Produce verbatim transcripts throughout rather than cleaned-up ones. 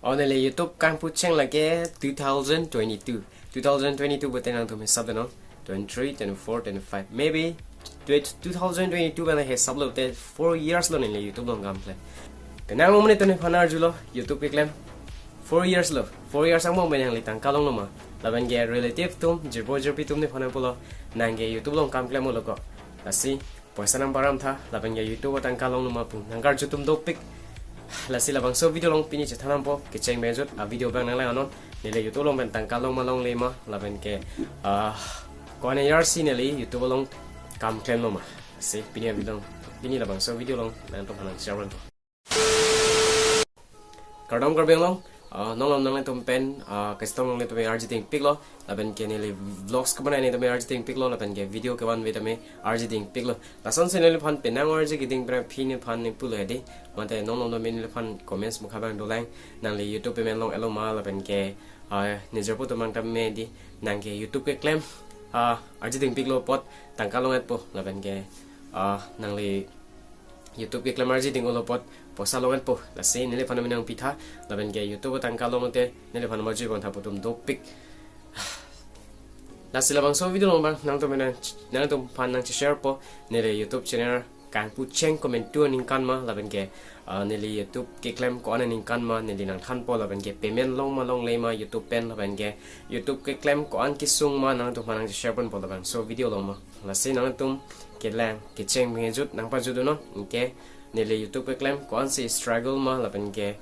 O neli YouTube kangpucheng lake two thousand twenty-two. Two thousand twenty-two pute nangtum hisap de non. Twenty-three, twenty-four, twenty-five. Maybe twe-, two thousand twenty-two pen hisap lote four years lo neli YouTube along kam klem. Penang mo mene tuni phan arjulo YouTube keklem. Four years lo. Four years angbong pen nangli tangka longlo ma? Lapen ke relative atum, jirpo jirpi atum nephan nangpulo, nang ke YouTube along kam klemlo ko. Lasi poisa nangparam tha, lapen ke YouTube atangka longlo ma pu nangkarju atum dopik. Lasi labangso video along pini chethan nangpo, kecheng bejut a video abang nanglang anon. Neli YouTube along pen tangka long ma longle ma, lapen ke, ah, ko-an a-year si neli YouTube along kam klemlo ma. Lasi pini a video, pini labangso video along nangtum aphan nang share nangpo. Kardom Karbi Anglong, ah, non malom nanglitum pen, ah, kachetong nanglitum arji dingpiklo, lapen ke neli vlogs kebanai nanglitum arji dingpiklo, lapen ke video kevan ave tame arji dingpiklo. Lasonsi neliphan penang arji keding pen pini phan nangpulo hedi. Mate non malom nangliphan comments mukha abang dolang. Nangli YouTube payment long-etlo ma lapen ke, ah, ne jirpo atum abang tame di, nang ke YouTube keklem, ah, arji dingpiklo apot tangka long-etpo lapen ke, ah, nangli YouTube keklem arji ding-olo apot poisa long-etpo. Lasi neliphan nangpi tha, lapen ke YouTube tangka longte neliphan marju bang tha pu atum dopik. Lasi labangso video along abang nangtum nang, nangtum aphan nang share po, neli YouTube channel kangpucheng ko-an aningkan ma, lapen ke, ah, neli YouTube keklem ko-an aningkan ma, neli nangthanpo, lapen ke payment long ma longle ma YouTube pen, lapen ke YouTube keklem ko-an kesung ma, nangtum aphan nang share ponpo labangso video along ma. Lasi nangtum kelang kecheng bejut nangpajut non, anke neli YouTube keklem ko-ansi struggle ma, lapen ke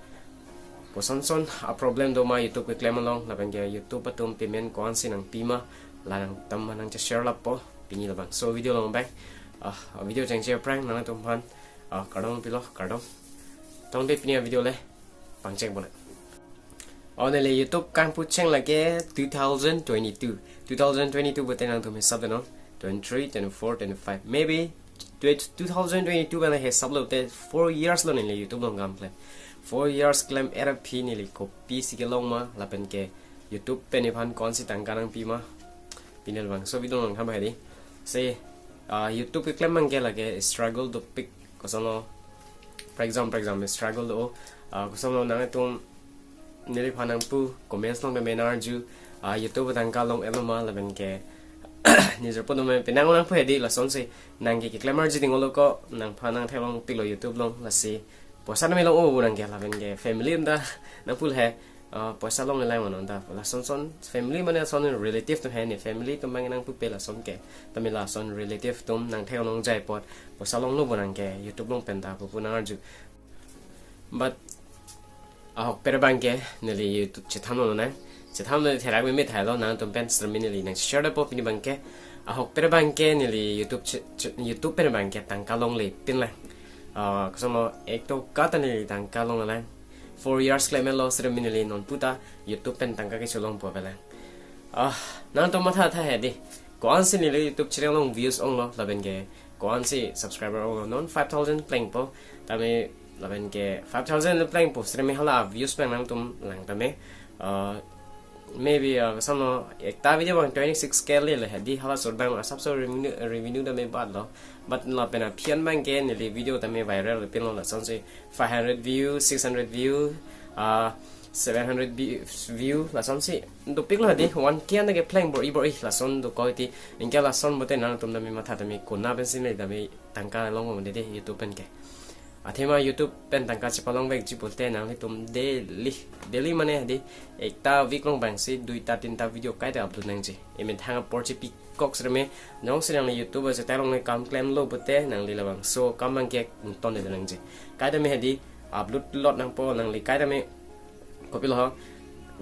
kosonson a-problem do ma YouTube keklem along, lapen ke YouTube atum payment ko-ansi nangpi ma, la nangtum aphan nang share lapo pini labangso video along abang. Ah, video chengche aphrang nangtum aphan, ah, kardom pilo, kardom. Tangte pini a video le pangcheng pona. O neli YouTube kangpucheng lake two thousand twenty-two. Two thousand twenty-two pute nangtum hisap de non. Twenty-three, twenty-four, twenty-five. Maybe twe-, two thousand twenty-two pen hisap lote four years lo neli YouTube along kam klem. Four years klem-et aphi neli kopisi kelong ma, lapen ke YouTube pen nephan ko-ansi tangka nangpi ma, pini labangso video along nangthan hedi. Si, ah, YouTube keklem abang ke lake struggle dopik, kosonlo, for example, for example, struggle do, ah, kosonlo nangtum neliphan nangpu comments along tame nang arju, ah, YouTube tangka long-etlo ma lapen ke ne jirpo atum tame penang nangpu hedi, lasonsi nang ke keklem arji ding-olo ko, nangphan nang theklongpiklo YouTube along, lasi poisa nang melong-o pu nang ke, lapen ke family atum ta nangpu le, ah, poisa longlelang mano ta, lasonson family mane ason relative atum he, ne family atum abang nangpupe lason ke, tame lason relative atum nang theklongjai apot poisa longlo pu nang ke YouTube along pen ta pu pu nang arju. But ahok pere abang ke neli YouTube chethan lonang. Chethan lo therak meme thailo, nangtum pen sirmi neli nang share po pini abang ke. Ahok pere abang ke neli YouTube che-, che-, YouTube pen abang ke tangka longle pinlang. Ah, kosonlo ek toka ta neli tangka longlelang. Four years klem-etlo sirmi neli, non puta YouTube pen tangka kecho longpo avelang. Ah, nangtum matha tha hedi. Ko-ansi neli YouTube channel along views onglo, lapen ke ko-ansi subscriber onglo, non five thousand plengpo, tame lapen ke five thousand plengpo, sirmi hala views abang nangtum lang tame. Uh, maybe, uh, kosonlo ekta video abang twenty-six K le le hedi, hala sor abang asapso revenue, revenue tame batlo. But lapen aphi an abang ke neli video tame viral pinlo, lasonsi five hundred view, six hundred view, uh, seven hundred vi-, view, lasonsi dopiklo hedi, one K an ke pleng bor-i bor-i, lason dokok ti. Anke lason pute nangtum tame matha tame konat pensi neli tame tangka longpo mane de YouTube pen ke. Athema YouTube pen tangka chepalongvekji pute nanglitum daily, daily mane hedi ekta week along abangsi duita tinta video kaita upload nangji. Emethang apor chepikok sirmi, jongsi nangli YouTube achetai along le kam klemlo pute nangli labangso kam abang ke ingtonde nangji. Kaita me hedi upload lot nangpo, nangli kaita me kopilo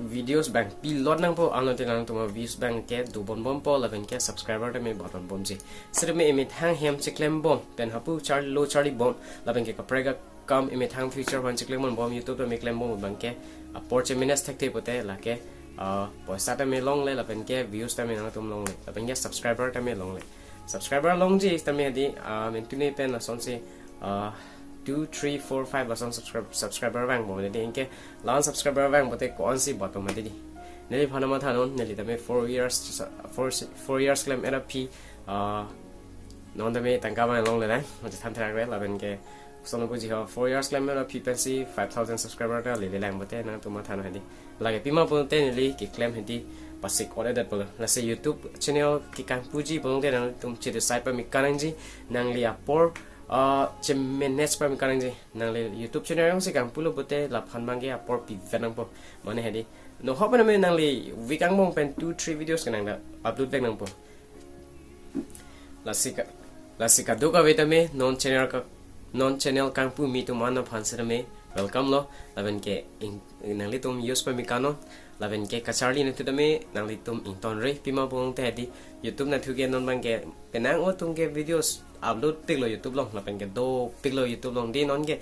videos abang pilot nangpo, anlote nangtum aviews abang ke dobonbompo lapen ke subscriber tame batbomji. Sirmi emethang hem cheklembom pen hapu charlo charlibom lapen ke kaprek akam emethang future aphan cheklembom YouTube tame klembom abang ke apor che-manage thekthe pute lake, ah, poisa tame longle lapen ke views tame nangtum longle lapen ke subscriber tame longle. Subscriber longji tame hedi, ah, mentune pen lasonsi, ah, two, three, four, five lason subscribe, subscriber vangbom hedi, anke la-an subscriber vang pute ko-ansi batbom hedi. Neliphan matha non, neli tame four years, four, four years klem-et aphi, ah, non tame tangka abang longlelang, mate than therak le, lapen ke Sono puji ho four years klem melo aphi pensi five thousand subscriber ta lele lang pute nangtum matha non hedi. Lake pima pulote neli keklem hedi pasik ore det pulo. Lasi YouTube channel kekang puji pulote nangtum chiri sai pame kanangji, nangli apor ah, che manage pame kanangji. Nangli YouTube channel jongsi kangpulo pute laphan bangke apor pivet nangpo. Mane hedi. No hop name nangli week angbong pen two three videos ke nangda upload vek nangpo. Lasi ka, lasi kadokave tame non channel ka, non channel kangpu mi atum an aphan setame welcome lo. Lapen ke ing, nanglitum use pame kanon. Lapen ke kacharli nathu tame nanglitum ingtonre, pima pulote hedi YouTube nathu ke non bangke penang o atum ke videos upload piklo YouTube along, lapen ke dopiklo YouTube along, di non ke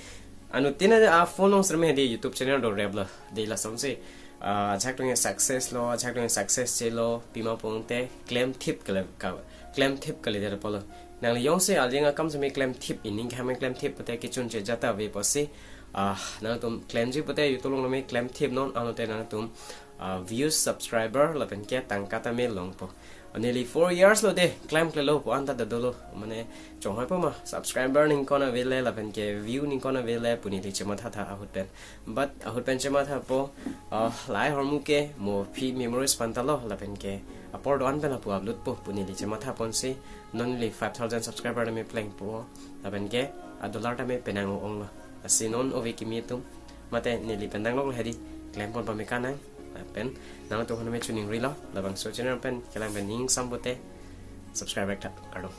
anuttin a phone along setame hedi YouTube channel dorep lo. Di lasonsi ah, ajahak atum ke success lo, ajahak atum ke success chelo, pima pulote klemthip kale ka, klemthip kale det pulo. Nangli jongsi aling akam setame klemthip, ining keham klemthip pute kechun che jata ave pusi, ah, nangtum klemji pute YouTube along tame klemthip non, anute nangtum ah, views, subscriber lapen ke tangka tame longpo. Neli four years lo de klemklelo pu anta ta dolo. Mane chonghoi po ma, subscriber ningkon avele lapen ke view ningkon avele pu neli chematha tha ahut pen. But ahut pen chemathapo, ah, lahai ahormu ke mo aphi memories panta lo lapen ke apor do-an pen lapu upload po pu neli chematha ponsi non neli five thousand subscriber tame plengpo lapen ke a dollar tame penang o-ong lo. Lasi non ove kimi atum mate neli pen danglok lo hedi, klem pon pame kanang. Lapen nangtum aphan tame chuning rilo, labangso channel pen kelang pen ning sam pute subscribe vek tha, kardom.